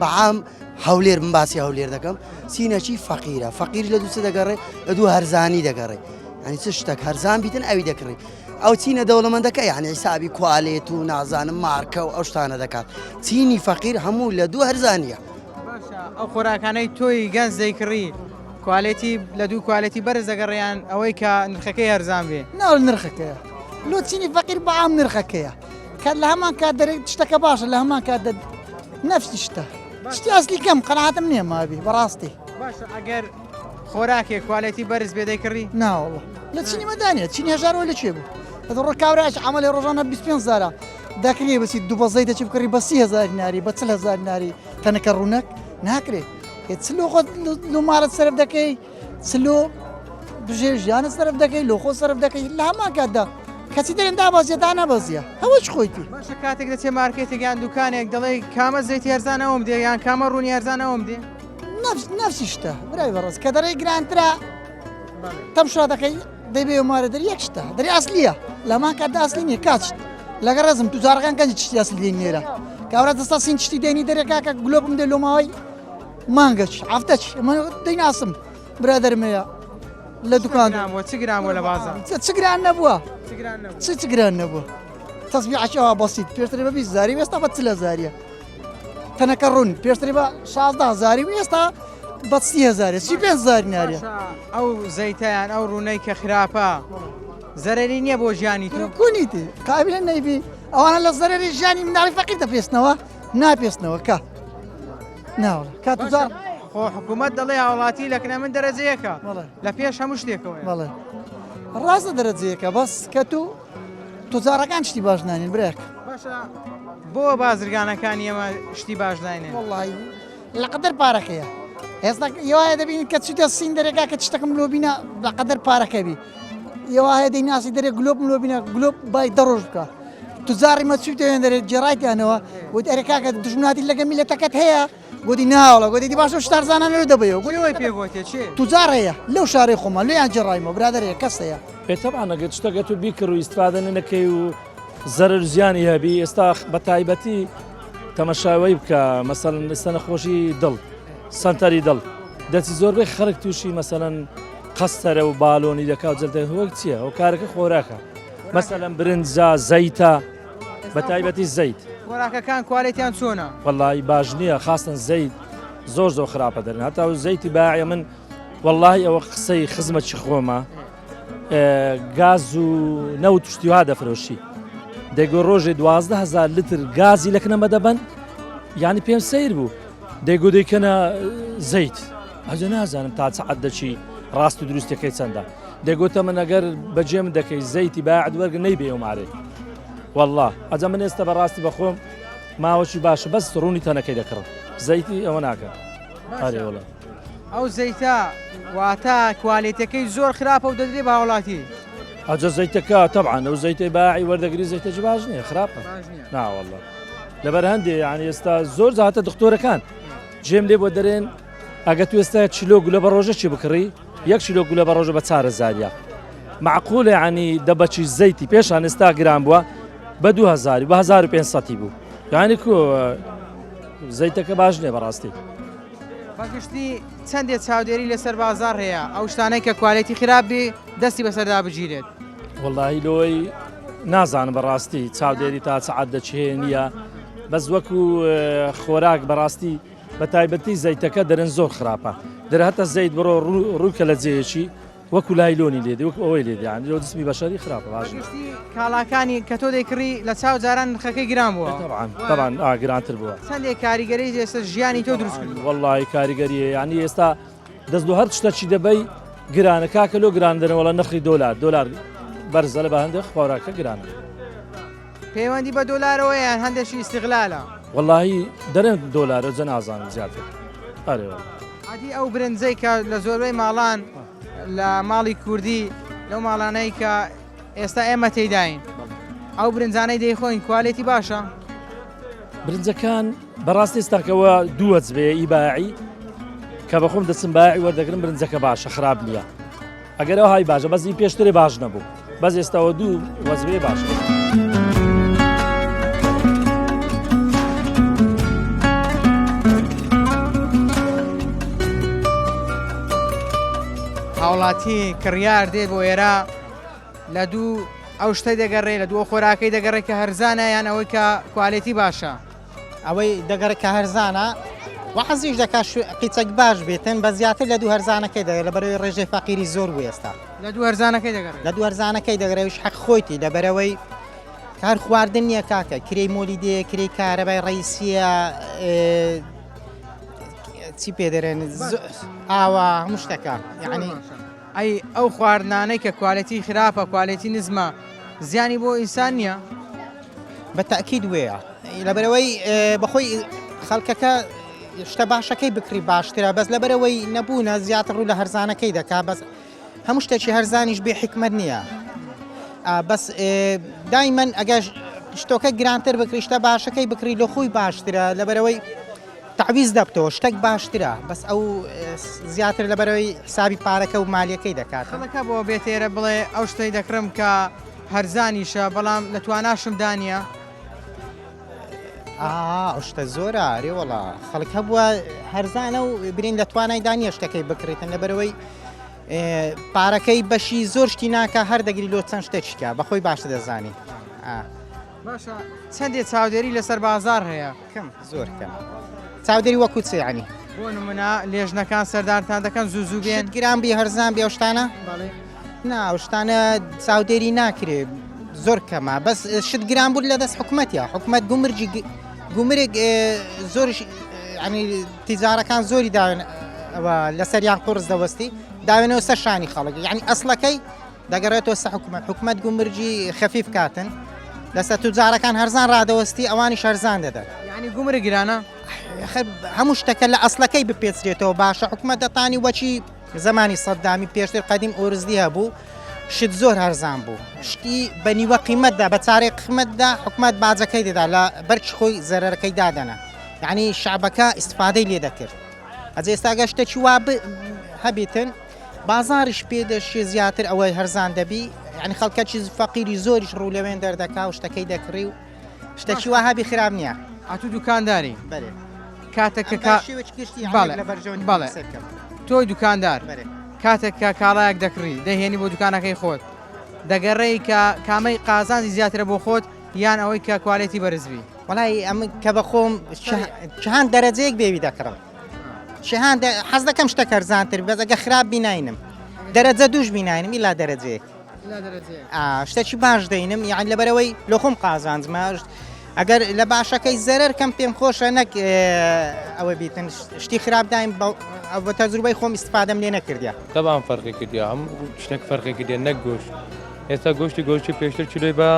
بەعام هەولێر من باسی هەولێر دەکەم چینەکی فەقیرە فەقیر لە دووچ دەگەڕێ لە دوو هەرزانی دەگەڕێ یعنی چ شتێک هەرزان بیتن ئەوی دەکڕی ئەو چینە دەوڵەمەندەکە یعنی حیسابی کوالێت و نازانم مارکە و ئەو شتانە دەکات چینی فەقیر هەموو لە دوو هەرزانیە باشە ئەو خۆراکانەی تۆی گەنج دەیکڕی کوالێتی لە دوو کوالێتی بەرز دەگەڕیان ئەوەی کە نرخەکەی هەرزان بێ ناو نرخەکەیە لۆ چینی فەقیر بەعام نرخەکەیە کە لە هەمان کات دەرێ شتەکە باشە لە هەمان کات دە نەفسی شتە شتی ئەسلی کەم قەناعەتم نییە مابی بەڕاستی باشە ئەگەر خۆراکێک کوالێتی بەرز بێ دەیکڕی؟ ناوەڵا لە چینی مەدانە چینی هەژارەوە لە کوێ بوو ئەتۆ ڕۆ کابراش عملی ڕۆژانە 25 هەزارە دەکرێ بچی دوو بەزەی دەچی بکڕی بە 30 هەزار ناری بە 40 هەزار ناری تەنەکە ڕوونەک ناکرێ چ لۆ خۆت لۆ ماڵت سەرف دەکەی چ لۆ بژێ ژیانت سەرف دەکەی لۆ خۆ سەرف دەکەی لە هەمان کاتدا کەچی دەرێن دابەزیە دانەبەزیە ئەوە چ خۆیتی باشە کاتێک دەچێ مارکێتێک یان دوکانێک دەڵێ کامە زەیتی هەرزان ئەوم دێ یان کامە ڕوونی هەرزان ئەوم دێ نفس نفسی شتە برای بەڕێز کە دەرەی گرانترە تەمشا دەکەی دەبێ مارە دەری یەک شتە دەری ئەسلیە لەمان کاتدا ئەسلی نییە کات شت لەگەڵ ڕێزم توجارەکان کەنجی چشتی ئەسلی دێن لێرە کابرا دەستا سین شتی دێنی دەرێ کاکە گلۆپم دێ لۆ ماوەی مانگەچ هەفتەچ من دەیناسم برادەرم هەیە لە دوکان بۆ چ گران بووە لە بازاڕ چ گران نەبووە چ چ گران نەبووە تەسبیحەکی ئەوها بەسیت پێشتر بە 20 هەزاری و ئێستا بە 40 هەزاریە تەنەکە ڕوون پێشتر بە 16 هەزاری و ئێستا بە 30 هەزارە 35 هەزار ناریە ئەو زەیتیان ئەو ڕوونەی کە خراپە زەرەری نییە بۆ ژیانی تۆ کونیتی قابلە نەیبی ئەوانە لە زەرەری ژیانی مناڵی فەقیر دەپێستنەوە ناپێستنەوە کە ناوەڵا کات و جار خۆ حکوومەت دەڵێ هاوڵاتی لە کنە من دەرەجەیەکە لە پێش هەموو شتێکەوە بەڵێ ڕاستە دەرەجەیەکە بەس کە تو توجارەکان شتی باش نانین برێک باشە بۆ بازرگانەکانی ئێمە شتی باش ناینێن وەڵی لە قەدەر پارەکەیە ئێستا یوایە دەبینی کە چیتە سین دەرێکا کە شتەکەم لۆ بینە لە قەدەر پارەکە بی یوا هەیە دەیناسی دەرێ گلۆپم لۆ بینە گلۆپ بای دە ڕۆژ بکە توجاری مە چوویتە وێن دەرێ جێڕایتیانەوە وت ئەرێ کاکە دوژمناتی لەگە میلەتەکەت هەیە گوتی ناوەڵا گوتی دی باشە شتارزانان لەو دەبەیەوە گوتی ئەوەی پێ گوتێ چێ توجار هەیە لەو شارەی خۆمان لێیان جێڕایمەوە برادەرەیە کەس هەیە ئێ تەبعەن ئەگەر شتەکە تو بیکڕ و ئیستفادە نەکەی و زەرەر و زیانی هەبی ئێستا بە تایبەتی تەمەشاوەی بکە مەسەلەن ئێستا نەخۆشی دڵ سەنتەری دڵ دەچی زۆربەی خەڵک تووشی مەسەلەن قەستەرە و بالۆنی دەکا و جلدە وەک چییە هۆکارەکە خۆراکە مەسەلەن برنجە زەیتە بە تایبەتی زەیت خۆراکەکان کوالێتیان چۆنە؟ وەڵی باش نییە خاستن زەیت زۆر زۆر خراپە دەرن هەتا و زەیتی باعە من وەڵی ئەوە قسەی خزمەتی خۆمە گاز و نەوت شتیوا دەفرۆشی دەگۆ ڕۆژێ 12هزار لتر گازی لەکنەمە دەبەن یعنی پێم سیر بوو دەیگۆ دەیکەنە زەیت ئەجە نازانم تا چ عەدەکی ڕاست و دروستەکەی چەندە دەگوتە من ئەگەر بەجێم دەکەی زەیتی باعد وەرگە نەیبێ و مارێ والله ئەجە من ئێستا بەڕاستی بەخۆم ماوەکی باشە بەس ڕوونی تەنەکەی دەکڕم زەیتی ئەوە ناکە ئەرێ وڵا ئەو زەیتە واتە کوالێتەکەی زۆر خراپە و دەدرێ بە هاوڵاتی ئەجە زەیتەکە تەبعەن ئەو زەیتەی باعی وەردەگری زەیتەکی باش نییە خراپە ناوەڵە لەبەر هەندێ یعنی ئێستا زۆر زیاتە دکتۆرەکان جێم لێ بۆ دەرێن ئەگە تو ئێستا چلۆ گولە بە ڕۆژە چی بکڕی یەک چلۆ گولە بە ڕۆژە بە چارە زاریا معقولە ینی دەبەچی زەیتی پێشان ئێستا گران بووە بە 2000 بە 1500 بوو یعنی کو زەیتەکە باش نییە بەڕاستی بەگشتی چەندێ چاودێری لەسەر بازاڕ هەیە ئەو شتانەی کە کوالێتی خراپ بێ دەستی بەسەردا بگیرێت؟ وەڵاهی لۆی نازانم بەڕاستی چاودێری تا چ عەدەکی هەیە نییە بەس وەکو خۆراک بەڕاستی بە تایبەتی زەیتەکە دەرن زۆر خراپە دەرهەتە زەیت بڕۆ ڕووکە لە جێیەکی. وەکو لایلۆنی لێ دێ وەکو ئەوەی لێ دێ یانی لۆ جسمی بەشەری خراپە باش نیە. بەگشتی کاڵاکانی کە تۆ دەیکڕی لە چاو جاران نرخەکەی گران بووە؟ تەبعەن تەبعەن ئا گرانتر بووە. چەندێک کاریگەری لەسەر ژیانی تۆ دروست کردووە؟ وەڵڵاهی کاریگەری هەیە یانی ئێستا دەست لۆ هەر شتەکی دەبەی گرانە کاکە لۆ گران دەنە وەڵا نرخی دۆلار دۆلار بەرزە لە بە هەندێک خۆراکە گرانە. پەیوەندی بە دۆلارەوە یان هەندێکی ئیستغلالە؟ وەڵاهی دەرێن دۆلارە جە نازانم زیاتر ئەرێ وەڵا. ئەدی ئەو برنجەی کە لە زۆربەی ماڵان لە ماڵی کوردی لەو ماڵانەی کە ئێستا ئێمە تێداین ئەو برنجانەی دەیخۆین کوالێتی باشە؟ برنجەکان بەڕاستی ئێستاکەوە دووەج بێ ئی باعی کە بەخۆم دەچم باعی وەردەگرم برنجەکە باشە خراپ نییە ئەگەر ئەو های باشە بەس ئی پێشترێ باش نەبوو بەس ئێستاوە دوو وەجبەیە باشە. هاوڵاتی کڕیار دێت بۆ ئێرە لە دوو ئەو شتەی دەگەڕێ لە دووە خۆراکەی دەگەڕێ کە هەرزانە یان ئەوەی کە کوالێتی باشە ئەوەی دەگەڕێ کە هەرزانە و حەزیش دەکات قیچەک باش بێتن بە زیاتر لە دوو هەرزانەکەی دەگەڕێ لەبەرەوەی ڕێژەی فەقیری زۆر بوو ئێستا لە دوو هەرزانەکەی دەگەڕێ لە دوو هەرزانەکەی دەگەڕێ حەق خۆیتی لەبەرەوەی کار خواردن نییە کاکە کرێی مۆلی دێ کرێی کارەبای ڕئیسیە چی پێ دەرێن ئاوا هەموو شتەکە یعنی ئەی ئەو خواردنانەی کە کوالێتی خراپە کوالێتی نزمە زیانی بۆ ئینسان نییە؟ بە تاکید وەیە لەبەرەوەی بەخۆی خەڵکەکە شتە باشەکەی بکری باشترە بەس لەبەرەوەی نەبوونە زیاتر ڕوو لە هەرزانەکەی دەکا بەس هەموو شتێکی هەرزانیش بێ حکمت نییە بەس دایمەن ئەگەر شتۆکە گرانتر بکری شتە باشەکەی بکری لە خۆی باشترە لەبەرەوەی تەعویز دەبتەوە شتەک باشترە بەس ئەو زیاتر لەبەرەوەی حسابی پارەکە و مالیەکەی دەکات. خەڵک هەبووە بێتە ئێرە بڵێ ئەو شتەی دەکڕم کە هەرزانیشە بەڵام لە تواناشم دانیە؟ ئەو شتە زۆرە ئەرێ وەڵا خەڵک هەبووە هەرزانە و برین لە توانای دانیە شتەکەی بکڕیتن لەبەرەوەی پارەکەی بەشی زۆر شتی ناکە هەر دەگری لۆ چەند شتێکیکە بەخۆی باشتر دەزانی. باشە چەندێ چاودێری لەسەر بازار هەیە؟ کەم زۆر کەم چاودێری وەکو چ یعنی؟ بۆ نمونە لێژنەکان سەردانتان دەکەن زوو زوو بێن؟ شت گران بی هەرزان بی ئەو شتانە؟ بەڵێ. نا ئەو شتانە چاودێری ناکرێ زۆر کەمە بەس شت گران بوو لە دەست حکومەتە حکومەت گومرجی گومرگ زۆر ینی تیجارەکان زۆری داوێن ئەوە لەسەریان قورس دەوەستی داوێنەوە سەر شانی خەڵک یعنی ئەسڵەکەی دەگەڕێتەوە سە حکومەت حکومەت گومرگی خەفیف کاتن لەسە توجارەکان هەرزان ڕادەوەستی ئەوانی شەرزان دەدەن یعنی گومرگ گرانە هەموو شتەکە لە ئەسلەکەی بپێچرێتەوە باشە حکومەت دەتانی وەچی زمانی سەدامی پێشتر قەدیم ئۆرزدی هەبوو شت زۆر هەرزان بوو شتی بە نیوە قیمەتدا بە چارەی قیمەتدا حکومەت باجەکەی دەدا لە بەرچ خۆی زەرەرەکەی دادەنا یعنی شعبەکە ئیسفادەی لێ دەکرد ئەجێ ئێستا گەشتێکی وا هەبیتن بازاڕیش پێ دەشێ زیاتر ئەوەی هەرزان دەبی یعنی خەڵکەکی فەقیری زۆریش ڕوو لەوێن دەردەکا و شتەکەی دەکڕی و شتەکی وا هەبی خراپ نییە. ئەتوو دوکانداری؟ بەرێ. کاتێک کە کا بەڵێ بەڵێ تۆی دوکاندار کاتێک کە کاڵایەک دەکڕی دەهێنی بۆ دوکانەکەی خۆت دەگەڕێی کە کامەی قازانجی زیاترە بۆ خۆت یان ئەوەی کە کوالێتی بەرزبی؟ وەڵای ئەمن کە بەخۆم چهند دەرەجەیەک بێوی دەکڕم شیهان حەز دەکەم شتەک هەرزانتر بەس ئەگە خراپ بیناینم دەرەجە دووش بیناینم ئیلا دەرەجەیەک شتێکی باش دەینم یان لەبەرەوەی لە خۆم قازانجمە ئەگەر لە باشەکەی زەرەر کەم پێم خۆشە نەک ئەوە بیتن شتی خراپ دایم بە تەجروبەی خۆم ئیسفادەم لێ نەکردە تەبان فەرقی کردیا هەم شتێک فەرقی کردیا نەک گۆشت ئێستا گۆشتی گۆشتی پێشتر چلۆی بە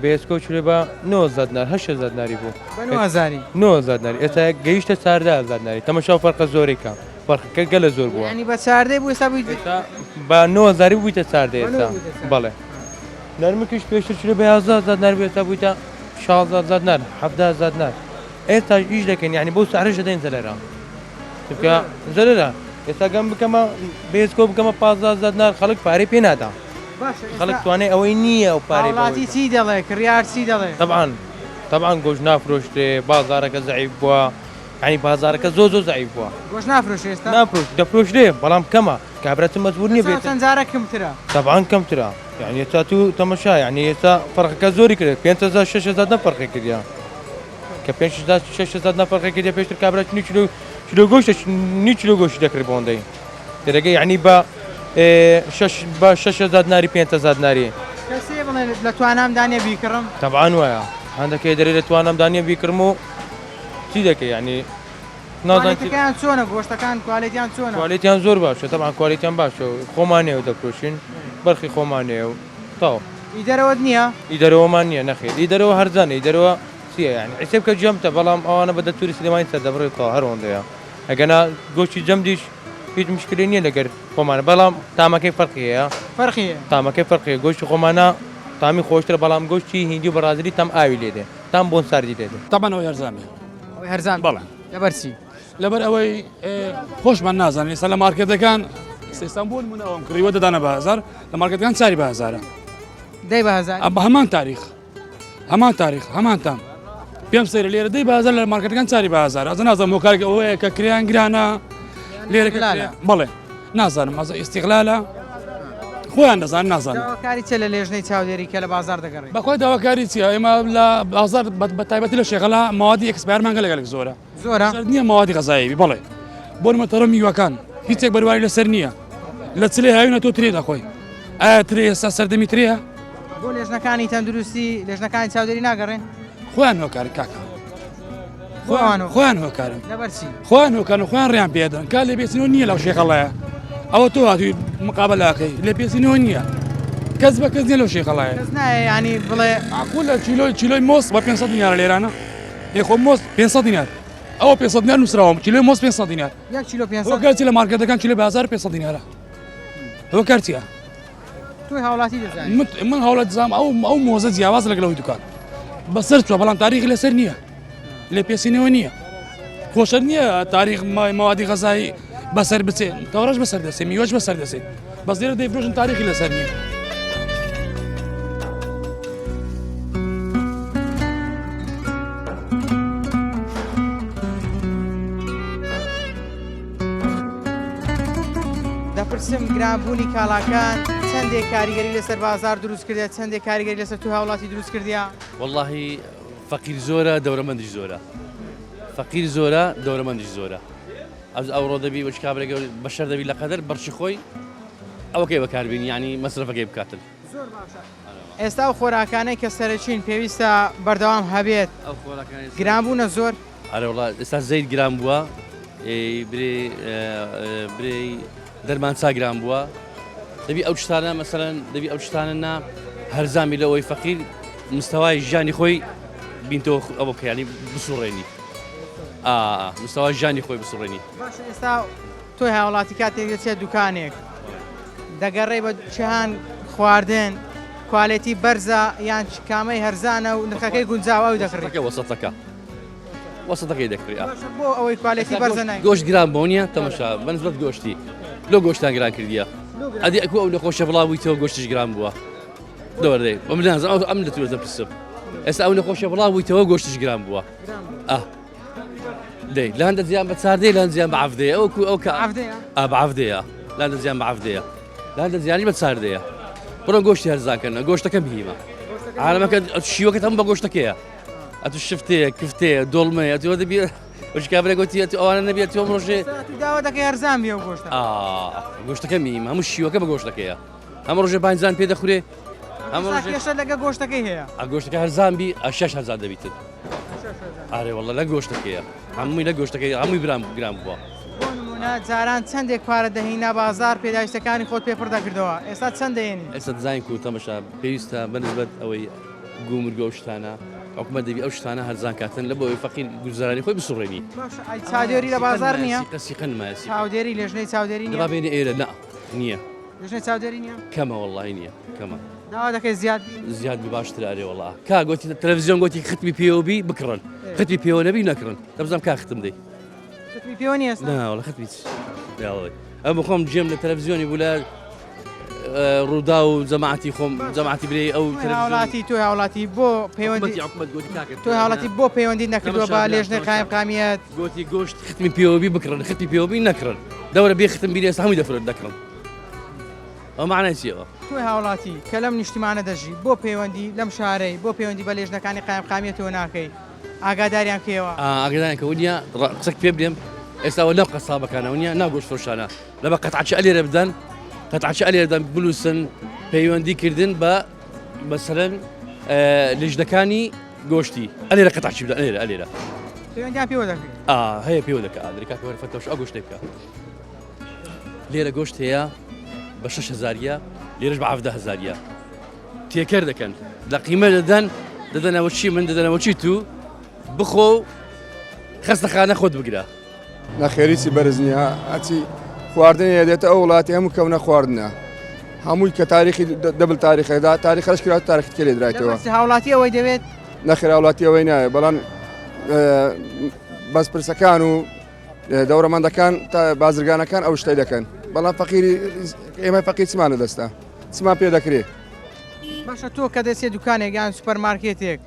بێسکۆ چلۆی بە 9000 دینار 8000 دیناری بوو بە 9000 9000 دیناری ئێستا گەیشتە 14000 دیناری تەمەشا فەرقە زۆرێکە فەرقەکە گەلە زۆر بووە ینی بە چاردەی بوو ئێستا بووی بە 9000 بوویتە چاردە ئێستا بەڵێ نەرمکیش پێشتر چلۆی بە 11000 دینار بوو ئێستا بوویتە 16000 دینار 17000 دینار ئێستا ئیش دەکەین یعنی بۆ سعرش دەدەین زەرەرە چونکە زەرەرە ئێستا گەم بکەمە بێزکۆ بکەمە 15 دینار خەڵک پارەی پێ نادا خەڵک توانای ئەوەی نییە ئەو پارەی هاوڵاتی چی دەڵێ کڕیار چی دەڵێ؟ تەبعەن تەبعەن گۆشت نافرۆشترێ بازارەکە زەعیف بووە یانی بازارەکە زۆر زۆر زەعیف بووە. گۆشت نافرۆشرێ ئێستا؟ نافرۆش دەفرۆشرێ بەڵام کەمە کابرا چ مەجبور نییە بێت چەند جارە کەمترە؟ تەبعەن کەمترە یانی ئێستا تو تەمەشا یانی ئێستا فەرقەکە زۆری کرد 5000 6000 نە فەرقی کردیە کە 5000 6000 نە فەرقی کردیە پێشتر کابرا نیو کیلۆ کیلۆ گۆشت نیو کیلۆ گۆشتی دەکرد بۆندەی دەرەگە یانی بە. شەش بە 6000 دیناری 5000 دیناری. کەسێ بڵێ لە توانامدا نییە بیکڕم؟ تەبعەن وایە هەندەکەی دەرێ لە توانامدا نییە بیکڕم و چی دەکەی یعنی نازانم چی کوالێتەکەیان چۆنە گۆشتەکان کوالێتیان چۆنە؟ کوالێتیان زۆر باشە تەبعەن کوالێتیان باشە و خۆمانەیە و دەفرۆشین بەرخی خۆمانەیە و تەواو. ئی دەرەوەت نییە؟ ئی دەرەوەمان نییە نەخێر ئی دەرەوە هەرزانە ئی دەرەوە چییە یعنی عیسێ بکە جەمتە بەڵام ئەوانە بە دەتوری سلێمانی سەردەبڕێتەوە هەر ئەوەندەیە ئەگەنا گۆشتی جەمدیش هیچ مشکلی نییە لەگەر خۆمانە بەڵام تامەکەی فەرقی هەیە فەرقی هەیە تامەکەی فەرقی هەیە گۆشتی خۆمانە تامی خۆشترە بەڵام گۆشتی هیندی و بەڕازیلی تام ئاوی لێ دێ تام بۆن ساردی لێ دێ. تەبعەن ئەوەی هەرزان بێ. ئەوەی هەرزان بێ. بەڵێ. لەبەر چی؟ لەبەر ئەوەی خۆشمان نازانین ئێستا لە مارکێتەکان ئێستا بۆ نمونە ئەوەم کڕیوە دەدانە بە هەزار لە مارکێتەکان چاری بە هەزارە. دەی بە هەزار؟ بە هەمان تاریخ. هەمان تاریخ هەمان تام پێم سەیرە لێرە دەی بازار لە مارکێتەکان چاری بازار ئەزە نازانم هۆکارێک ئەوەیە کە کریان گرانە لێرە بەڵێ نازانم ئەزە ئیسیغلالە خۆیان دەزان نازانم داواکاری چە لە لێژنەی چاودێری کە لە بازار دەگەڕێ بەخۆی داواکاری چیە ئێمە لە بازار بە تایبەتی لە شێخەڵا ماوادی expire مان گەلێک زۆرە زۆرە نییە ماوادی غەزایی بەڵێ بۆ نمونە میوەکان هیچێک بەرواری لەسەر نییە لە چلێ هاوینە تۆ ترێ دەخۆی ئایا ترێ ئێستا سەردەمی ترێە؟ بۆ لێژنەکانی تەندروستی لێژنەکانی چاودێری ناگەڕێن؟ خۆیان هۆکار کاکە خۆیان خۆیان هۆکارن لەبەرچی خۆیان هۆکارن خۆیان ڕیان پێدەن کا لێ پێچینەوە نییە لەو شێخەڵایە ئەوە تۆ هاتووی مقابەلاکەی لێ پێچینەوە نییە کەس بە کەس نییە لەو شێخەڵایە کەس نایە ینی بڵێ معقولە کیلۆی کیلۆی مۆز بە 500 دینارە لێرانە ئێ خۆ مۆز 500 دینار ئەوە 500 دینار نووسراوە کیلۆی مۆز 500 دینار یەک کیلۆ 500 هۆکار چی لە مارکێتەکان کیلۆ بە 1500 دینارە هۆکار چییە؟ تۆی هاوڵاتی دەزانی من هاوڵاتی دەزانم ئەو ئەو مۆزە جیاواز لەگەڵ ئەوی دوکان بەسەر چوە بەڵام تاریخی لەسەر نییە لێ پێسینەوە نییە خۆشەر نییە تاریخ مەوادی غەزایی بەسەر بچێ تەوەڕەش بەسەر دەسێ میوەش بەسەر دەسێ بەس لێرە دەیفرۆشن تاریخی لەسەر نییە. دەپرسم گرانبوونی کاڵاکان چەندێک کاریگەری لەسەر بازار دروست کردە چەندێک کاریگەری لەسەر تو هاوڵاتی دروست کردە واللهی فەقیر زۆرە دەورەمەندیش زۆرە فەقیر زۆرە دەورەمەندیش زۆرە ئەز ئەوڕۆ دەبی وەچ کابرێک بەشەر دەبی لە قەدەر بەرچی خۆی ئەوەکەی بەکاربین ینی مەسرفەکەی بکاتن زۆر باشە ئێستا ئەو خۆراکانەی کە سەرەکین پێویستە بەردەوام هەبێت ئەو خۆراکانەی گران بوونە زۆر؟ ئەرێ وەڵا ئێستا زەیت گران بووە برێ برێ دەرمان چا گران بووە دەبی ئەو شتانە مەسەرەن دەبی ئەو شتانە نا هەرزامی لەوەی فەقیر مستەوای ژیانی خۆی بینتەوە ئەوە بکەیانی بسوڕێنی مستەوا ژیانی خۆی بسوڕێنی باشە ئێستا تۆی هاوڵاتی کاتێک دەچێت دوکانێک دەگەڕێی بە چهان خواردن کوالێتی بەرزە یان کامەی هەرزانە و نرخەکەی گونجاوە ئەو دەکڕی؟ وەسەتەکە وەسەتەکە وەسەتەکەی دەکڕی ئا. باشە بۆ ئەوەی کوالێتی بەرزە نای؟ گۆشت گران بۆ نییە تەمەشا بەنسبەت گۆشتی لۆ گۆشتان گران کردیە ئەدی ئەکو ئەو نەخۆشە بڵاو بوویتەوە گۆشتیش گران بووە دەوەردەی بەم نازم ئەو ئەم لە تورە دەپرسم ئێستا ئەو نەخۆشە بڵاو بوویتەوە گۆشتیش گران بووە ئا دەی لە هەندە زیان بە چاردەی لە هەندە زیان بە عەفدەیە ئەو کو ئەو کە عەفدەیە؟ ئا بە عەفدەیە لە هەندە زیان بە عەفدەیە لە هەندە زیانی بە چاردەیە بڕۆن گۆشتی هەرزان کەن گۆشتەکە مهمە عالەمەکە شیوەکەت هەموو بە گۆشتەکەیە ئەتو شفتەیە کفتەیە دۆڵمەیە ئەتو دەبی وش کابرا گوتی ئەتو ئەوانە نەبی ئەتو ئەم ڕۆژێ تو داوا دەکەی هەرزان بێ ئەو گۆشتە ئا گۆشتەکە مهمە هەموو شیوەکە بە گۆشتەکەیە هەموو ڕۆژێ بانجان پێ دەخورێ هەموو ئێستا ڕۆژێ کێشە لەگە گۆشتەکەی هەیە ئا گۆشتەکە هەرزان بی ئەشەش هەرزان دەبیتن ئارێ واللە لە گۆشتەکەیە هەمووی لە گۆشتەکەی هەمووی برام گران بووە. بۆ نمونە جاران چەندێک پارە دەهینا بازار پێداویستەکانی خۆت پێ پڕ دەکردەوە ئێستا چەند دەهێنی؟ ئێستا دەزانین کو تەمەشا پێویستە بەنسبەت ئەوەی گومرگە و شتانە حکومەت دەبی ئەو شتانە هەرزان کاتن لە بۆ فەقیر گوزارانی خۆی بسوڕێنی. باشە ئەی چاودێری لە بازار نییە؟ سیقە سیقە نمایە سیقە. چاودێری لێژنەی چاودێری نییە؟ دەبا بێنە ئێرە نا نییە. لیژنەی چاودێری نییە؟ کەمە وەڵڵاهی نییە کەمە. داوا دەکەی زیاد بی؟ زیاد بی باشترە ئەرێ وەڵا. کا گۆتی تەلەڤیزیۆن گۆتی ختمی پێوە بی بکڕن ختمی پێوە نەبی نەکڕن دەبزانم کا ختم دەی. ختمی پێوە نییە ئێستا؟ نا وەڵا ختمی چ یاڵڵی ئەم بخۆم جێم لە تەلەڤیزیۆنی بوو لە ڕوودا و جەماعەتی خۆم جەماعەتی برێ ئەو تۆی هاوڵاتی تۆی هاوڵاتی بۆ پەیوەندی حکومەت گۆتی کاکە تۆی هاوڵاتی بۆ پەیوەندی نەکردووە بە لێژنەی قایمقامیەت گۆتی گۆشت ختمی پێوە بی بکڕن ختمی پێوە بی نەکڕن دەورە بێ ختم بینێ ئێستا هەمووی دەفرۆت دەکڕن ئەوە مەعنای چییە؟ تۆی هاوڵاتی کە لەم نیشتیمانە دەژی بۆ پەیوەندی لەم شارەی بۆ پەیوەندی بە لێژنەکانی قایمقامیەتەوە ناکەی ئاگاداریان کەیەوە؟ ئاگاداریان کە ونیە قسەک پێ بدێم ئێستا وە لەو قەسابەکانە ونیە نا گۆشت فرۆشانە لە بە قەتعەچی ئەلێرە بدەن. قەتعچی ئەلێردا بنووسن پەیوەندی کردن بە مەسەلەن لیژنەکانی گۆشتی ئەلێرە قەتعچی بدە ئەلێرە ئەلێرە پەیوەندیان پێوە دەکرێت ئا هەیە پێوە دەکە ئادرێ کاکە وەرە فەتەوش ئەو گۆشتێ بکە لێرە گۆشت هەیە بە 6 هزاریە لێرەش بە 17 هزاریە تێکەر دەکەن لە قیمە دەدەن دەدەنەوە چی من دەدەنەوە چی تو بخۆ و خەستەخانە خۆت بگرە. نەخێر هیچی بەرز نییە هەرچی خواردنێ دێتە ئەو وڵاتی هەموو کەونە خواردنە هەمووی کە تاریخی دەبل تاریخەدا تاریخ خەرج کرا تاریخ کە لێ درایتەوە هاوڵاتی ئەوەی دەوێت نەخێر هاوڵاتی ئەوەی ناوێت بەڵام بەس پرسەکان و دەورەمەندەکان تا بازرگانەکان ئەو شتەی دەکەن بەڵام فەقیری ئێمە فەقیر چمان لە دەستە چمان پێ دەکرێت باشە تۆ کە دەچێت دوکانێک یان سوپەر مارکێتێک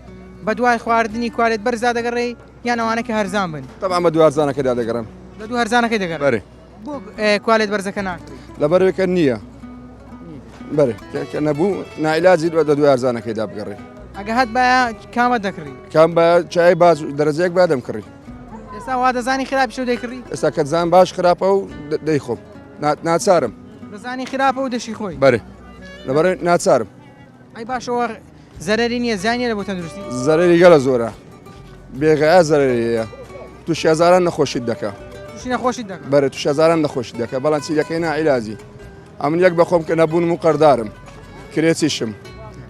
بە دوای خواردنی کوالێت بەرزا دەگەڕێی یان ئەوانە کە هەرزان بن؟ تەبعەن بە دوو هەرزانەکەدا دەگەڕێم. بە دوو هەرزانەکەی دەگەڕێی؟ بەرێ. بۆ کوالێت بەرزەکە ناکڕی؟ لەبەرئەوەی کە نییە. بەرێ کە نەبوو نائیلاجی بە دوو هەرزانەکەیدا بگەڕێ. ئەگە هەت بایە کامە دەکڕی؟ کام بە چای باش دەرەجەیەک با دەمکڕی. ئێستا وا دەزانی خراپیشە و دەیکڕی؟ ئێستا کە دەزانم باش خراپە و دەیخۆم. ناچارم. دەزانی خراپە و دەشی خۆی؟ بەرێ. لەبەر ناچارم. ئەی باشەوە زەرەری نییە زیان نییە لە بۆ تەندروستی؟ زەرەری گەلە زۆرە بێغەیا زەرەری هەیە تووشی هەزاران نەخۆشیت دەکا تووشی نەخۆشیت دەکا بەرە تووشی هەزاران نەخۆشیت دەکا بەڵام چی دەکەی ناعیلاجی ئەمن یەک بەخۆم کە نەبوونم و قەردارم کرێچیشم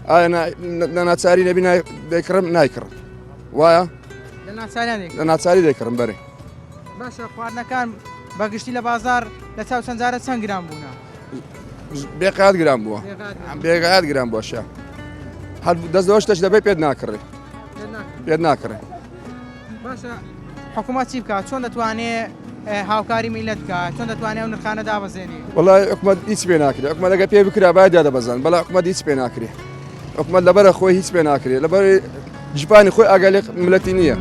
ئایا لە ناچاری نەبی دەیکڕم نایکڕم وایە لە ناچاریان لە ناچاری دەیکڕم بەرێ باشە خواردنەکان بەگشتی لە بازار لە چاو چەند جارە چەند گران بوونە؟ بێقات گران بووە بێقات گران بۆشە هەر دەست لەوە شتەش دەبێت پێت ناکڕێ پێت ناکڕێ باشە حکوومەت چی بکات چۆن دەتوانێت هاوکاری میلەت بکات چۆن دەتوانێت ئەو نرخانە دابەزێنێ وڵای حکومت هیچ پێ ناکرێت حکومت ئەگە پێ بکرا باید دادەبەزان بەڵام حکومت هیچ پێ ناکرێ حکومت لەبەرە خۆی هیچ پێ ناکرێت لەبەر جیپانی خۆی ئاگا لێ ملەتی نییە.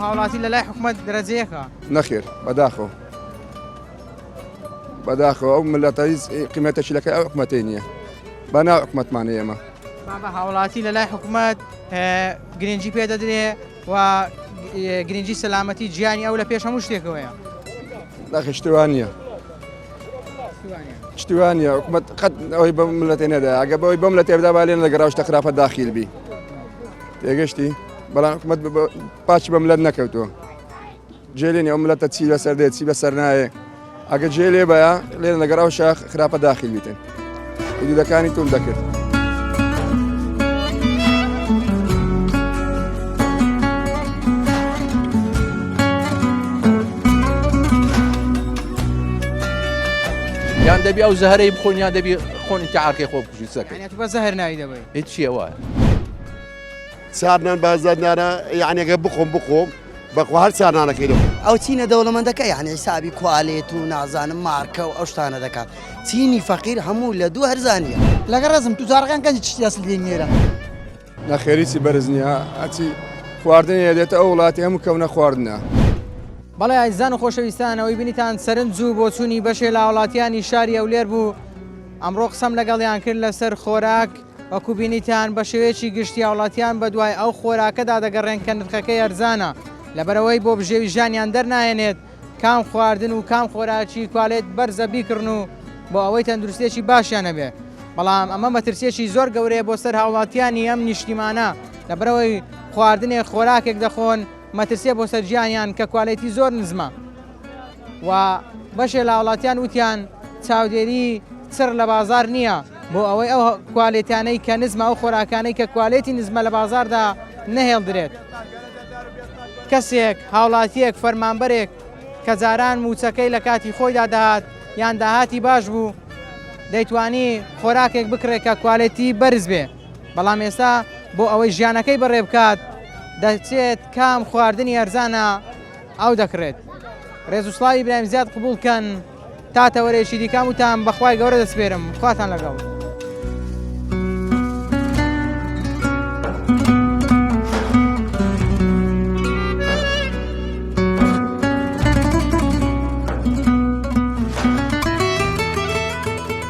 هاوڵاتی لە لای حکومت دەرەجەیەکە؟ نەخێر بەداخەوە بەداخەوە ئەو ملەتە هیچ قیمەتێکی لەکە ئەو حکومەتەی نییە بە ناو حکومەتمانە ئێمە. بابە هاوڵاتی لە لای حکومت گرنگی پێ دەدرێ و گرنگی سەلامەتی گیانی ئەو لە پێش هەموو شتێکەوەیە. نەخێر شتی وا نییە. شتی وا نییە حکومەت قەت ئەوەی بە ملەتێ نەدا ئەگە بەوەی بەم لە تێبدا با لێن لەگەڕاو شتە خراپە داخیل بی تێگەشتی بەڵام حکومەت پاچی بە ملەت نەکەوتووە جێ لێ نیە ئەو ملەتە چی بەسەر دێت چی بەسەر نایێ ئەگە جێ لێ بایە لێ لەگەڕاو شاخ خراپە داخیل بیتن حدودەکانی توند دەکرد. یان دەبی ئەو زەهرەی بخۆن یان دەبی خۆن ئینتیحارکەی خۆ بکوژی چەکەی. یانی ئەتوو بە زەهر ناوی دەبەی. هیچ چییە وایە. چارنان بازار نانە یعنی گە بخۆم بخۆم بەخوا هەر چارنانەکەی دەخۆم. ئەو چینە دەوڵەمەندەکە یعنی حیسابی کوالێت و نازانم مارکە و ئەو شتانە دەکات چینی فەقیر هەموو لە دوو هەرزانیە. لەگەڵ ڕێزم توجارەکان کەنجی چشتی ئەسلی دێن ئێرە. نەخێر هیچی بەرز نییە هەرچی خواردنێ دێتە ئەو وڵاتی هەموو کەونە خواردنە. بەڵێ ئازیزان و خۆشەویستان ئەوەی بینیتان سەرنج و بۆچوونی بەشێ لە هاوڵاتیانی شاری هەولێر بوو ئەمڕۆ قسەم لەگەڵیان کرد لەسەر خۆراک وەکو بینیتان بە شێوەیەکی گشتی هاوڵاتیان بەدوای ئەو خۆراکەدا دەگەڕێن کە نرخەکەی ئەرزانە لەبەرئەوەی بۆ بژێوی ژیانیان دەرناهێنێت کام خواردن و کام خۆراکی کوالێت بەرزە بیکڕن و بۆ ئەوەی تەندروستیەکی باشیان هەبێ بەڵام ئەمە مەترسیەکی زۆر گەورەیە بۆ سەر هاوڵاتیانی ئەم نیشتیمانە لەبەرئەوەی خواردنێک خۆراکێک دەخۆن مەترسیە بۆ سەر گیانیان کە کوالێتی زۆر نزمە و بەشێ لە هاوڵاتیان وتیان چاودێری چڕ لە بازار نییە بۆ ئەوەی ئەو کوالێتیانەی کە نزمە ئەو خۆراکانەی کە کوالێتی نزمە لە بازاردا نەهێڵدرێت. کەسێک، هاوڵاتییەک، فەرمانبەرێک کە جاران مووچەکەی لە کاتی خۆیدا دەهات یان داهاتی باش بوو، دەیتوانی خۆراکێک بکڕێت کە کوالێتی بەرز بێ، بەڵام ئێستا بۆ ئەوەی ژیانەکەی بەڕێ بکات دەچێت کام خواردنی ئەرزانە ئەو دەکڕێت. رێز و سڵاوی برایم زیاد قبوڵ کەن تا تەوەرێکی دیکە هەمووتان بە خوای گەورە دەسپێرم. خواتان لەگەڵ.